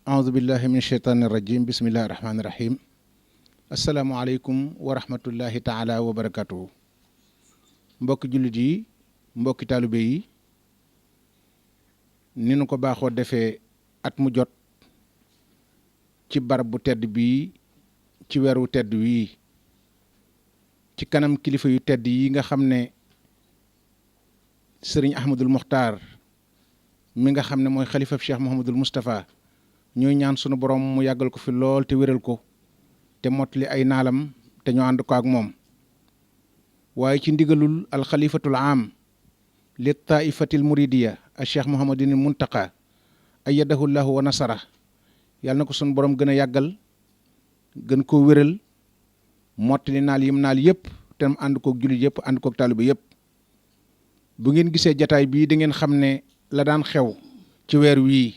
aoudu billahi min sheytaani rajim bismillahi rahmaani rahim asalaamualeykum wa rahmatullahi taala wa barakatuhu mbokki jullit yi mbokki taalibe yi ni nu ko baaxoo defee at mu jot ci barab bu tedd bii ci weer wu tedd wii ci kanam kilifa yu tedd yi nga xam ne sëriñ Ahmadul Muxtaar mi nga xam ne mooy xalifab Cheikh Mouhamadul Moustapha ñooy ñaan sunu borom mu yàggal ko fi lool te wéral ko te mottali ay naalam te ñu ànd ko ak moom waaye ci ndigalul alxalifatul am li taifatil muridiya a Cheikh Mouhamadul Muntaqa ayyadahu llahu wa nasara yàlla na ko sunu borom gën a yàggal gën koo wéral mottali naal yim naal yëpp te mu ànd koog jullit yëpp ànd koog taalibe yëpp bu ngeen gisee jataay bii da ngeen xam ne la daan xew ci weer wii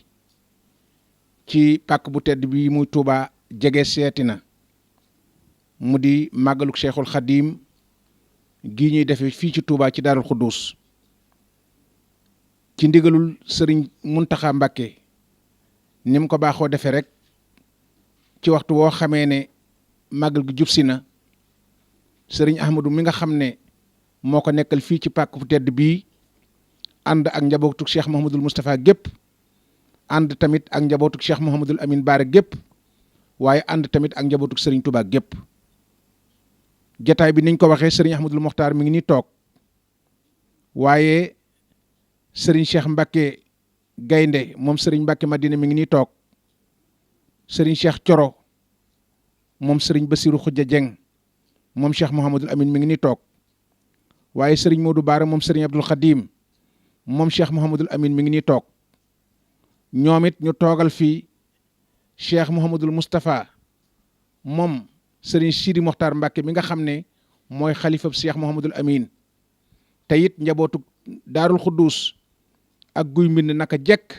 ci pàkk bu tedd bii muy Touba jege seeti na mu di màggaluk Cheikhul Khadim gii ñuy defe fii ci Touba ci Daarul Xuddus ci ndigalul sëriñ Muntaxa Mbàkke ni mu ko baaxoo defee rek ci waxtu woo xamee ne màggal gi jub si na sëriñ Ahmadu mi nga xam ne moo ko nekkal fii ci pàkk bu tedd bii ànd ak njabootuk Cheikh Mouhamadul Moustapha gépp ànd tamit ak njabootuk Cheikh Mouhamadul Amin Baara gépp waaye ànd tamit ak njabootuk sëriñ Touba gépp jataay bi niñ ko waxee sëriñ Ahmadul Mokhtar mi ngi nii toog waaye sëriñ Cheikh Mbacke Gaynde moom sëriñ Mbacke Madina mi ngi nii toog sëriñ Cheikh Coro moom sëriñ Basiru Xujja Jeng moom Cheikh Mouhamadul Amin mi ngi nii toog waaye sëriñ Modou Baara moom sëriñ Abdul Khadim moom Cheikh Mouhamadul Amin mi ngi nii toog ñoom it ñu toogal fii Cheikh Mouhamadul Moustapha moom sëriñ Sidi Mokhtar Mbacke mi nga xam ne mooy xalifab Cheikh Mouhamadul Amin te it njabootu Daarul Xuddus ak guy mbind naka jekk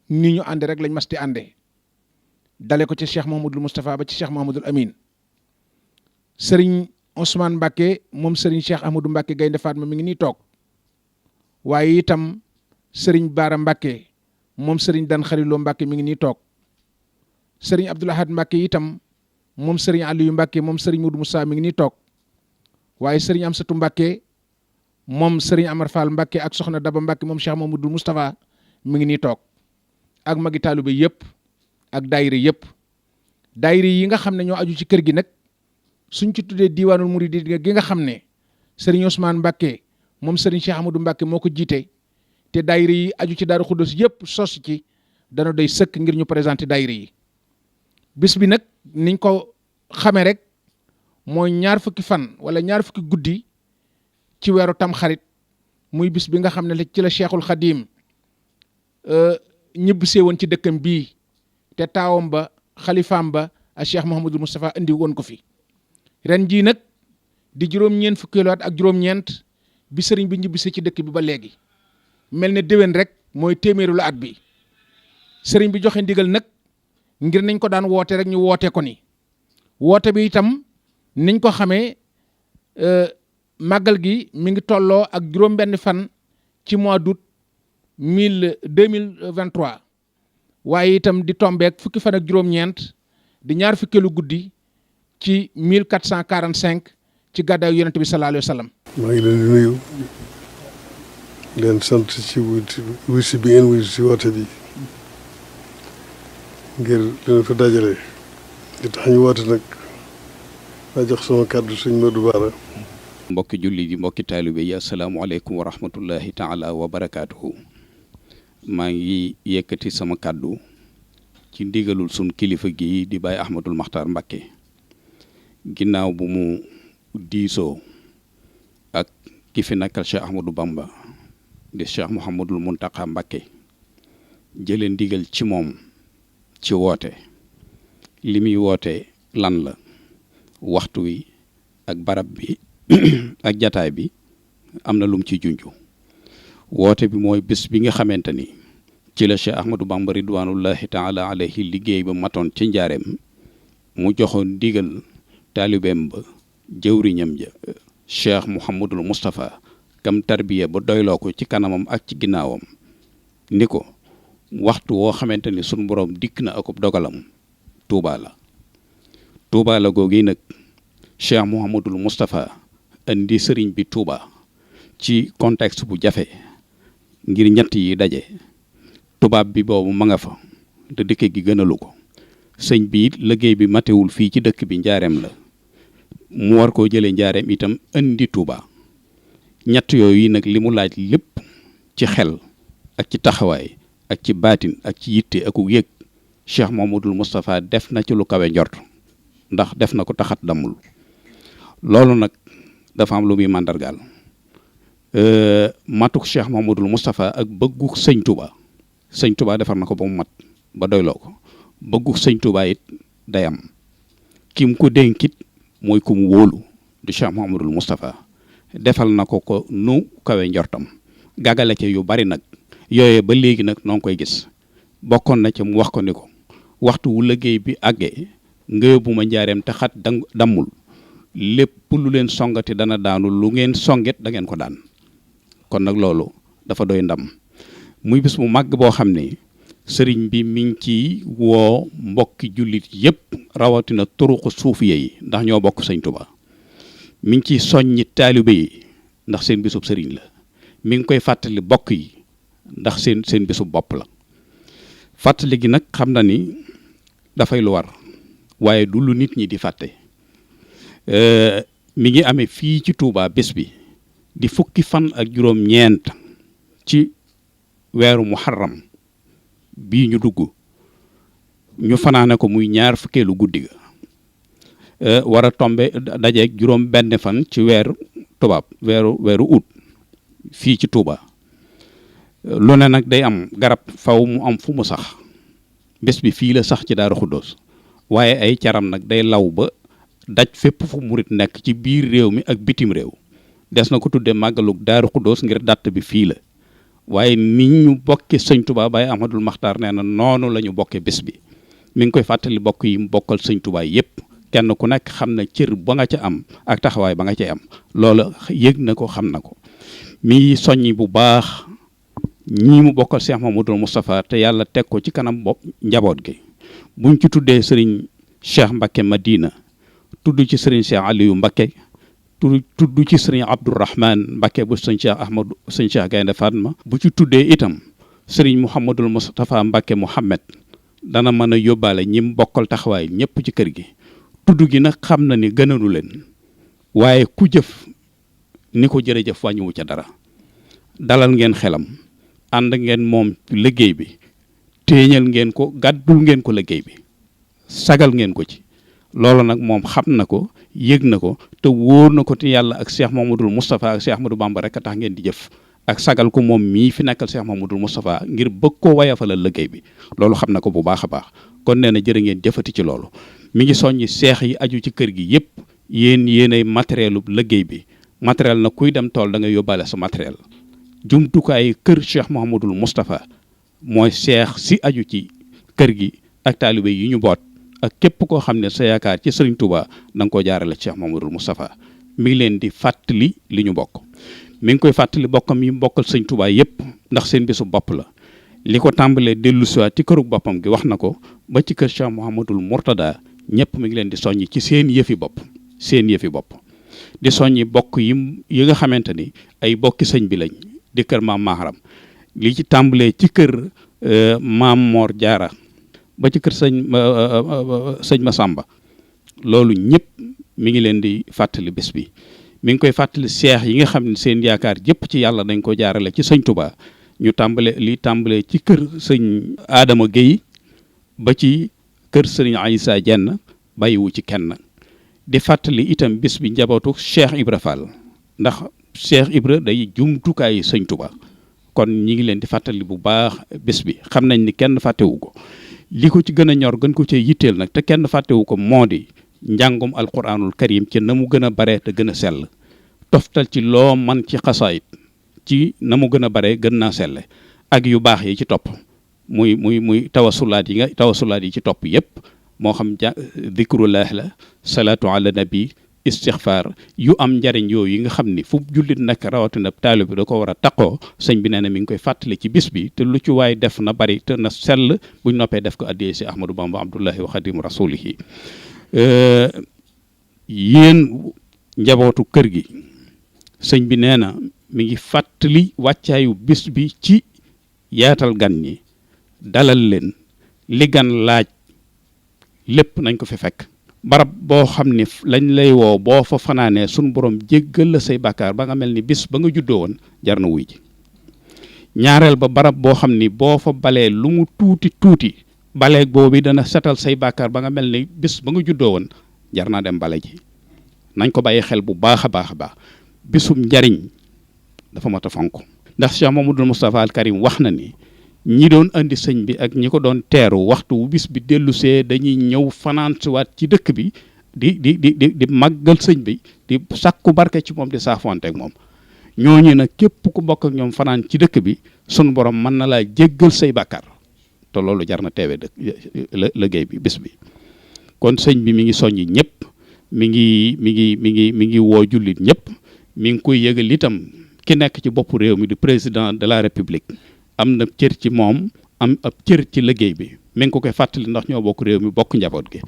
ni ñu ànd rek lañ mas di ànde dale ko ci Cheikh Mouhamadul Moustapha ba ci Cheikh Mouhamadul Amin sëriñ Ousmane Mbacke moom sëriñ Cheikh Ahmadou Mbacke Gaynde Fatma mi ngi nii toog waaye itam sëriñ Baara Mbacke moom sëriñ Dan Xariloo Mbacke mi ngi nii toog sëriñ Abdoul Ahad Mbacke itam moom sëriñ Aliou Mbacke moom sëriñ Modou Moussa mi ngi nii toog waaye sëriñ Amsatu Mbacke moom sëriñ Amar Fall Mbacke ak soxna Daba Mbacke moom Cheikh Mamadou Moustapha mi ngi nii toog ak magi taalibe yëpp ak daayira yëpp daayira yi nga xam ne ñoo aju ci kër gi nag suñ ci tuddee diiwaanul muridi gi nga xam ne sëriñ Ousmane Mbacke moom sëriñ Cheikh Amadou Mbacke moo ko jiite te daayira yi aju ci Daaru Xuddus yëpp sos ci dana doy sëkk ngir ñu présenter daayira yi bis bi nag niñ ko xamee rek mooy ñaar fukki fan wala ñaar fukki guddi ci weeru Tamxarit muy bis bi nga xam ne ci la Cheikhul Khadim ñibbisee woon ci dëkkam bii te taawam ba xalifaam ba a Cheikh Mouhamadul Moustapha indi woon ko fi ren jii nag di juróom-ñeent fukki at ak juróom-ñeent bi sëriñ bi ñibbisee ci dëkk bi ba léegi mel ne déwén rek mooy téeméeru la at bi sëriñ bi joxe ndigal nag ngir nañ ko daan woote rek ñu woote ko ni woote bi itam niñ ko xamee màggal gi mi ngi tolloo ak juróom-benn fan ci mois d'août 2023 waaye itam di tombeek fukki fan ak juróom-ñeent di ñaar fukkeelu guddi ci 1445 ci gàddaayu yonent bi sallallahu alayhi wa sallam. maa ngi leen di nuyu leen sant ci wusi bi ngeen wusi si woote bi ngir leen fa dajale li tax ñu woote nag maa jox sama kàddu sëñ Modou Bara. mbokki julli yi mbokki taalibe yi asalaamaaleykum wa rahmatullahi taala wa barakaatuhu. maa ngi yëkkati sama kàddu ci ndigalul sun kilifa gi di Baye Ahmadul Mokhtar Mbacke ginnaaw bu mu diisoo ak ki fi nekkal Cheikh Ahmadou Bamba di Cheikh Mouhamadul Muntaqa Mbacke jëlee ndigal ci moom ci woote li muy woote lan la waxtu wi ak barab bi ak jataay bi am na lum ci junju woote bi mooy bés bi nga xamante ni ci la Cheikh Ahmadou Bamba ridwanullahi taala alayhi liggéey ba matoon ci njaareem mu joxoon ndigal taalibeem ba jëwriñam ja Cheikh Mouhamadul Moustapha kam tarbiya ba doyloo ko ci kanamam ak ci ginnaawam ni ko waxtu woo xamante ni sunu borom dikk na akub dogalam Touba la. Touba la googi nag Cheikh Mouhamadul Moustapha indi sëriñ bi Touba ci contexte bu jafe ngir ñett yi daje. tubaab bi boobu ma nga fa te dëkk gi gënalu ko sëñ bi it liggéey bi matewul fii ci dëkk bi njaareem la mu war koo jëlee njaareem itam indi Touba ñett yooyu nag li mu laaj lépp ci xel ak ci taxawaay ak ci baatin ak ci yitte ak ku yëg Cheikh Mouhamadoul Moustapha def na ci lu kawe njort ndax def na ko taxat damul loolu nag dafa am lu muy màndargaal matuk Cheikh Mouhamadoul Moustapha ak bëggu sëñ Touba sëñ Touba defar na ko ba mu mat ba doyloo ko bëggu sëñ Touba it day am kim ko dénkit mooy ku mu wóolu di Cheikh Mouhamadoul Moustapha defal na ko ko nu kawe njortam gàggale ca yu bari nag yooye ba léegi nag noo ngi koy gis bokkoon na ca mu wax ko ni ko waxtu wu liggéey bi àggee nga yóbbu ma njaareem te xat dammul lépp lu leen songati dana daanu lu ngeen songet da ngeen ko daan kon nag loolu dafa doy ndam muy bis mu màgg boo xam ne sëriñ bi mi ngi ci woo mbokki jullit yépp rawatina turuqu suufiye yi ndax ñoo bokk sëñ Tuba mi ngi ciy soññi taalibe yi ndax seen bisub sëriñ la mi ngi koy fàttali bokk yi ndax seen bisub bopp la fàttali gi nag xam na ni dafay lu war waaye du lu nit ñi di fàtte mi ngi amee fii ci Touba bés bi di fukki fan ak juróom-ñeent ci weeru muharram bii ñu dugg ñu fanaane ko muy ñaar fukkeelu guddi ga war a tombe dajeeg juróom benn fan ci weeru tubaab weeru août fii ci Touba lu ne nag day am garab faw mu am fu mu sax bés bi fii la sax ci Daaru Xuddoos waaye ay caram nag day law ba daj fépp fu murit nekk ci biir réew mi ak bitim réew des na ko tuddee màggalug Daaru Xuddoos ngir dàtt bi fii la waaye ni ñu bokke sëñ Touba Baye Ahmadul Maxtaar nee na noonu la ñu bokke bés bi mi ngi koy fàttali bokk yi mu bokkal sëñ Touba yépp kenn ku nekk xam na cër ba nga ca am ak taxawaay ba nga ca am loola yëg na ko xam na ko mi soññi bu baax ñii mu bokkal Cheikh Mouhamadoul Moustapha te yàlla teg ko ci kanam bopp njaboot gi buñ ci tuddee sëriñ Cheikh Mbacké Madina tudd ci sëriñ Cheikh Aliou Mbacké tudd ci sëriñ Abdourahman Mbacké bu sëñ Cheikh Ahmadou sëñ Cheikh Gaynde Fatma bu ci tuddee itam sëriñ Mouhamadoul Moustapha Mbacké Mouhamed dana mën a yóbbaale ñi mu bokkal taxawaay ñëpp ci kër gi tudd gi nag xam na ni gënalu leen waaye ku jëf ni ko jërëjëf wàññiwu ca dara dalal ngeen xelam ànd ngeen moom liggéey bi téeñal ngeen ko gàddul ngeen ko liggéey bi sagal ngeen ko ci loolu nag moom xam na ko yëg na ko te wóor na ko te yàlla ak Cheikh Mouhamadoul Moustapha ak Cheikh Ahmadou Bamba rek a tax ngeen di jëf ak sagal ko moom mii fi nekkal Cheikh Mouhamadoul Moustapha ngir bëgg koo wayafalal liggéey bi loolu xam na ko bu baax a baax kon nee na jërë ngeen jëfati ci loolu mi ngi soññi seex yi aju ci kër gi yépp yéenay matérielu liggéey bi matériel na kuy dem tool da nga yóbbaale sa matériel jumtukaay kër Cheikh Mouhamadoul Moustapha mooy seex si aju ci kër gi ak taalibe yi ñu boot ak képp koo xam ne sa yaakaar ci Serigne Touba da nga koo jaarale Cheikh Mouhamadoul Moustapha mi ngi leen di fàttali li ñu bokk mi ngi koy fàttali bokkam yi bokkal Serigne Touba yépp ndax seen bisu bopp la li ko tàmbalee dellu siwaat ci kërug boppam gi wax na ko ba ci kër Cheikh Mouhamadoul Mourtada ñëpp mi ngi leen di soññi ci seen yëfi bopp di soññi bokk yi nga xamante ni ay bokki sëñ bi lañ di kër maam Maharam li ci tàmbalee ci kër maam Mor Jaara ba ci kër sëñ Masamba loolu ñëpp mi ngi leen di fàttali bés bi mi ngi koy fàttali seex yi nga xam ne seen yaakaar jëpp ci yàlla dañ ko jaarale ci sëñ Touba ñu tàmbalee ci kër sëñ Adama Guèye ba ci kër sëriñ Aïssa Dieng bàyyiwu ci kenn di fàttali itam bis bi njabootu Cheikh Ibra Fall ndax Cheikh Ibra day jumtukaayu sëñ Touba kon ñi ngi leen di fàttali bu baax bés bi xam nañ ni kenn fàttewu ko li ko ci gën a ñor gën ko cee yitteel nag te kenn fàttewu ko moo di njàngum alquranul karim ci na mu gën a bare te gën a sell toftal ci loo man ci xasaayit ci na mu gën a bare gën naa selle ak yu baax yi ci topp muy tawasulaat yi ci topp yépp moo xam dikrullah la salaatu ala nabi istixfaar yu am njariñ yooyu yi nga xam ni fu jullit nekk rawatina taalibe bi da ko war a taqoo sëñ bi nee na mi ngi koy fàttali ci bis bi te lu ci waay def na bari te na sell buñ noppee def ko addiyee si Ahmadou Bamba Abdullahi wa Xadim Rasulihi yéen njabootu kër gi sëñ bi nee na mi ngi fàttali wàccaayu bis bi ci yaatal gan ñi dalal leen li gan laaj lépp nañ ko fi fekk barab boo xam ni lañ lay woo boo fa fanaanee suñ borom jéggal la say bàkkaar ba nga mel ni bis ba nga juddoo woon jar na wuy ji ñaareel ba barab boo xam ni boo fa balee lu mu tuuti tuuti baleeg boobu dana setal say bàkkaar ba nga mel ni bis ba nga juddoo woon jar naa dem bale ji nañ ko bàyyi xel bu baax a baax a baax bisum njariñ dafa mat a fonk ndax Cheikh Mamadou Moustapha al Karim wax na ni ñi doon andi sëñ bi ak ñi ko doon teeru waxtu wu bis bi dellusee dañuy ñëw fanaansiwaat ci dëkk bi di màggal sëñ bi di sàkku barke ci moom di saafonte ak moom ñooñu nag képp ku bokk ak ñoom fanaan ci dëkk bi sunu borom mën na laa jéggal say bàkkaar te loolu jar na teewe liggéey bi bis bi kon sëñ bi mi ngi soññi ñëpp mi ngi woo jullit ñëpp mi ngi koy yëgal itam ki nekk ci boppu réew mi di président de la république am na cër ci moom am ab cër ci liggéey bi mi ngi ko koy fàttali ndax ñoo bokk réew mi bokk njaboot gi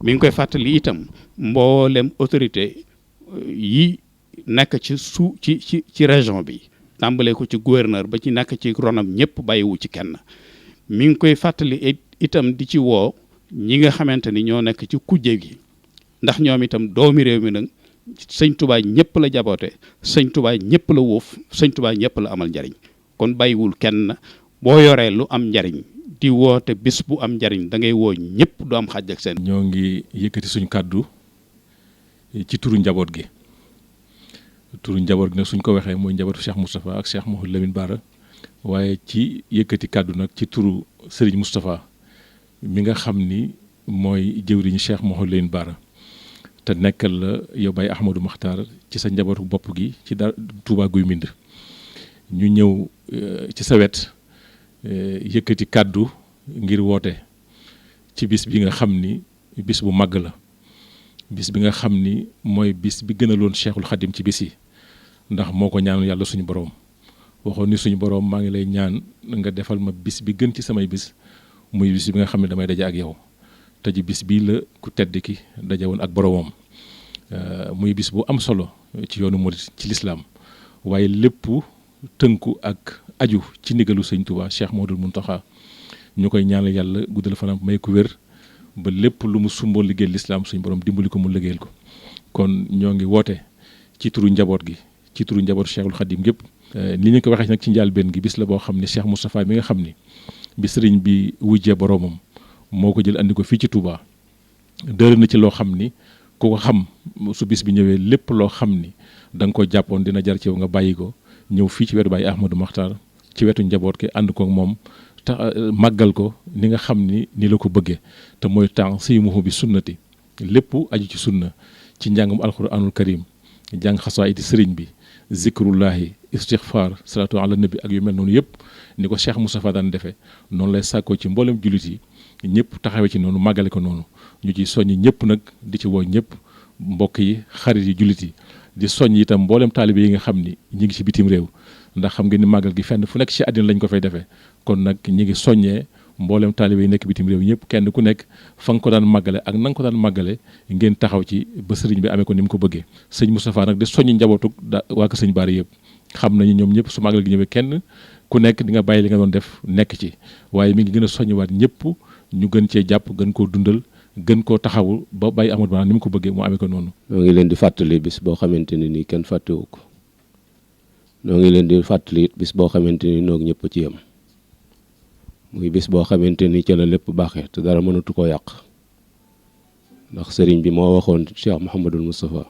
mi ngi koy fàttali itam mboolem autorité yi nekk ci région bi tàmbalee ko ci gouverneur ba ci nekk ci ronam ñëpp bàyyiwu ci kenn mi ngi koy fàttali itam di ci woo ñi nga xamante ni ñoo nekk ci kujje gi ndax ñoom itam doomi réew mi nag sëñ Tuubaa ñëpp la jaboote sëñ Tuubaa ñëpp la wuuf sëñ Tuubaa ñëpp la amal njariñ kon bàyyiwul kenn boo yoree lu am njariñ di woote bis bu am njariñ da ngay woo ñëpp du am xàjj ak seen. ñoo ngi yëkkati suñ kàddu ci turu njaboot gi nag suñ ko waxee mooy njabootu Cheikh Moustapha ak Cheikh Mouhamadou Lamine Bara waaye ci yëkkati kàddu nag ci turu Serigne Moustapha mi nga xam ni mooy jëwriñu Cheikh Mouhamadou Lamine Bara te nekkal la yow Baye Ahmadou Makhtar ci sa njabootu bopp gi ci Touba Guy Mbind ñu ñëw ci sa wet yëkkati kàddu ngir woote ci bis bi nga xam ni bis bu màgg la bis bi nga xam ni mooy bis bi gënaloon Cheikhul Khadim ci bis yi ndax moo ko ñaanal yàlla suñu borom waxoon ni suñu borom maa ngi lay ñaan nga defal ma bis bi gën ci samay bis muy bis bi nga xam ne damay daje ak yow te ji bis bii la ku tedd ki daje woon ak boromam muy bis bu am solo ci yoonu murid ci lislaam waaye lépp tënku ak aju ci ndigalu sëñ Touba Cheikh Mouhamadoul Mountakha ñu koy ñaanal yàlla guddal fanam may ko wér ba lépp lu mu sumboo liggéeyal lislaam suñu borom dimbali ko mu liggéeyal ko kon ñoo ngi woote ci turu njaboot gi ci turu njaboot Cheikhul Khadim gépp li ñu ko waxee nag ci njàlbéen gi bis la boo xam ne Cheikh Moustapha mi nga xam ni bi sëriñ bi wujjee boromam moo ko jël andi ko fii ci Touba dëral na ci loo xam ni ku ko xam su bis bi ñëwee lépp loo xam ni da nga ko jàppoon dina jar ci yow nga bàyyi ko ñëw fii ci wetu Baye Ahmadou Makhtar ci wetu njaboot ki ànd ko ak moom tax màggal ko ni nga xam ni la ko bëggee te mooy temps si muhu bi sunnati lépp aju ci sunna ci njàngum alquranul karim jàng xasaayidi sëriñ bi zikrullahi istighfar salatu ala nabi ak yu mel noonu yëpp ni ko Cheikh Moustapha daan defee noonu lay sàkkoo ci mboolem jullit yi ñëpp taxawee ci noonu màggale ko noonu ñu ci soññ ñëpp nag di ci woo ñëpp mbokk yi xarit yi jullit yi di soññ itam mboolem taalibe yi nga xam ni ñi ngi ci bitim réew ndax xam nga ni màggal gi fenn fu nekk ci àddina lañ ko fay defee kon nag ñi ngi soññee mboolem taalibe yi nekk bitim réew ñëpp kenn ku nekk fa nga ko daan màggale ak na nga ko daan màggale ngeen taxaw ci ba sëriñ bi amee ko ni mu ko bëggee sëñ Moustapha nag di soññi njabootug waa ko sëñ Bara yëpp xam nañu ñoom ñëpp su màggal gi ñëwee kenn ku nekk di nga bàyyi li nga doon def nekk ci waaye mi ngi gën a soññiwaat ñëpp ñu gën cee jàpp gën koo dundal gën koo taxawul ba Baye Ahmadou Makhtar ni mu ko bëggee mu amee ko noonu. ñoo ngi leen di fàttali bis boo xamante ne nii kenn fàttewu ko ñoo ngi leen di fàttali bis boo xamante ni noog ñëpp ci yem muy bis boo xamante ni ci la lépp baaxee te dara mënatu koo yàq ndax sëriñ bi moo waxoon Cheikh Mouhamadoul Moustapha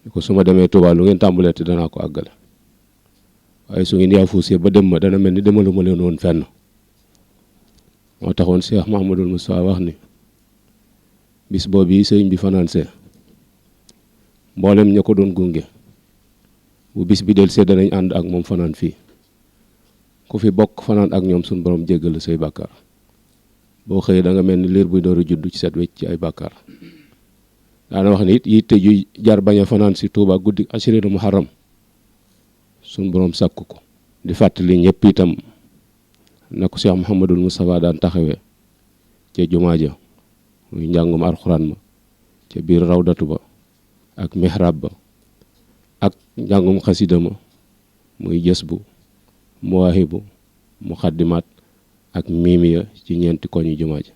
ni ko su ma demee Touba lu ngeen tàmbalee te danaa ko àggale waaye su ngeen yaafuusee ba dem ma dana mel ni demalu ma leen woon fenn moo taxoon Cheikh Mouhamadoul Moustapha wax ni bis boobu yi sëriñ bi fanaansee mboolem ña ko doon gunge bu bis bi del see danañ ànd ak moom fanaan fii ku fi bokk fanaan ak ñoom suñu borom jéggal say bàkkaar boo xëyee da nga mel ni liir buy door a judd ci set wecc ci ay bàkkaar daana wax ni it yitte ju jar bañ a fanaan si Tuuba guddi ashrina muharram suñ borom sàkku ko. di fàttali ñëpp itam na ko Cheikh Mouhamadul Moustapha daan taxawee ca jumaa ja muy njàngum alxuraan ma ca biir rawdatu ba ak mihrab ba ak njàngum xasida ma muy jës bu muwaahibu muxaddimaat ak miimiya ci ñeenti koñu jumaa ja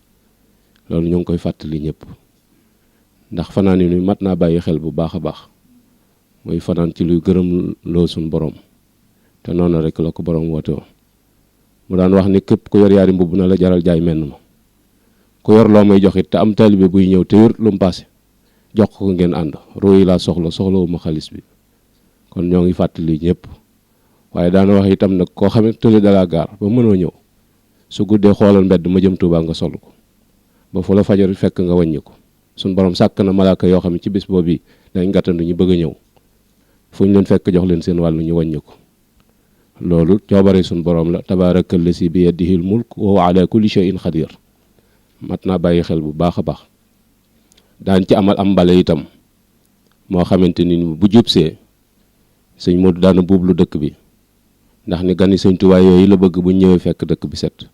loolu ñu ngi koy fàttali ñëpp ndax fanaan yi mat naa bàyyi xel bu baax a baax muy fanaan ci luy gërëm loo suñ borom te noonu rek la ko borom woote woon mu daan wax ni képp ku yor yaari mbubb na la jaral jaay menn ma ku yor loo may jox it te am taalibe buy ñëw te yor lu mu paase jox ko ngeen ànd ruu yi laa soxlawuma xaalis bi kon ñoo ngi fàttali ñëpp waaye daana wax itam nag koo xam ne tële dalaa gaar ba mënoo ñëw su guddee xoolal mbedd ma jëm Tuubaa nga sol ko ba fu la fajar fekk nga wàññi ko suñ borom sàkk na malaaka yoo xam ne ci bis boobu dañ gàttandu ñu bëgg a ñëw fu ñu leen fekk jox leen seen wàllu ñu wàññi ko loolu coobare suñ borom la tabaarakal lasi bi yadihil mulk wa huwa ala kulli shay'in xadir mat naa bàyyi xel bu baax a baax daan ci amal am mbale itam moo xamante ni bu jubsee sëñ Modou daana buublu dëkk bi ndax ni gani sëñ Tuubaa yooyu la bëgg bu ñëwee fekk dëkk bi set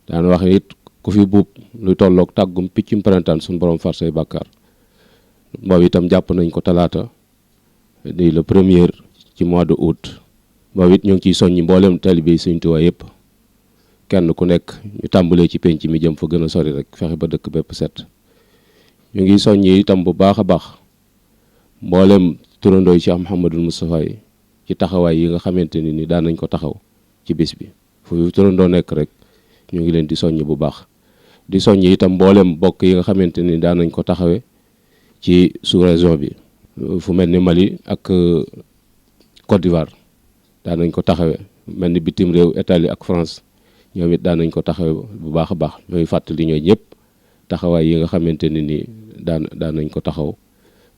daana wax it ku fi buub luy tolloog tàggum piccum printemps suñ borom far say bàkkaar boobu itam jàpp nañ ko talaata di le premier ci mois de août boobu it ñu ngi ciy soññi mboolem taalibe yi sëñ Tuubaa yëpp kenn ku nekk ñu tàmbalee ci penc mi jëm fa gën a sori rek fexe ba dëkk bépp set ñu ngi soññi itam bu baax a baax mboolem turandooy Cheikh Mouhamadul Moustapha yi ci taxawaay yi nga xamante ni daan nañ ko taxaw ci bis bi fu turandoo nekk rek ñu ngi leen di soññ bu baax di soññ itam mboolem bokk yi nga xamante ni daan nañ ko taxawee ci sous-région bi fu mel ni Mali ak Côte d'Ivoire daan nañ ko taxawee mel ni bitim réew Italie ak France ñoom it daan nañ ko taxawee bu baax a baax ñooy fàttali ñooy ñëpp taxawaay yi nga xamante ne ni daan nañ ko taxaw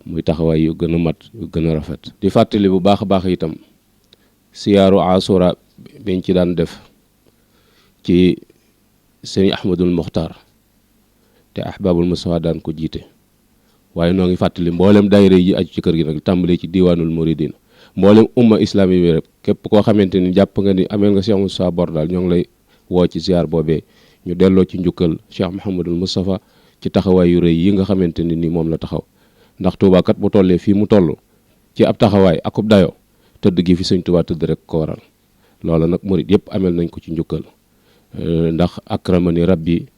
muy taxawaay yu gën a mat yu gën a rafet. di fàttali bu baax a baax itam siyaaru asura biñ ci daan def ci sëñ Ahmadul Muxtaar te Ahbabul Mustafa daan ko jiite waaye noo ngi fàttali mboolem daayira yi aju ci kër gi nag tàmbalee ci diwaanul muridin mboolem umma islami bi rek képp koo xamante ni jàpp nga ni ameel nga Cheikh Moustapha bor daal ñoo ngi lay woo ci ziar boobee ñu delloo ci njukkal Cheikh Mouhamadul Moustapha ci taxawaay yu rëy yi nga xamante ni moom la taxaw ndax Touba kat bu tollee fii mu toll ci ab taxawaay akub dayoo tëdd gi fi sëñ Touba tëdd rek ko waral loola nag murid yëpp ameel nañ ko ci njukkal ndax akramani rabbi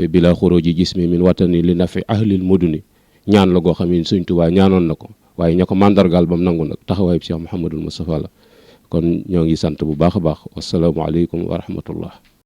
bila xuruji jismi min watani li nafi ahlil muduni ñaan la goo xam ne sëñ Touba ñaanoon na ko waaye ña ko mandargaal ba mu nangu nag taxawaay bi Cheikh Mouhamadul Moustapha la kon ñoo ngi sant bu baax a baax wasalaamualeykum wa rahmatullah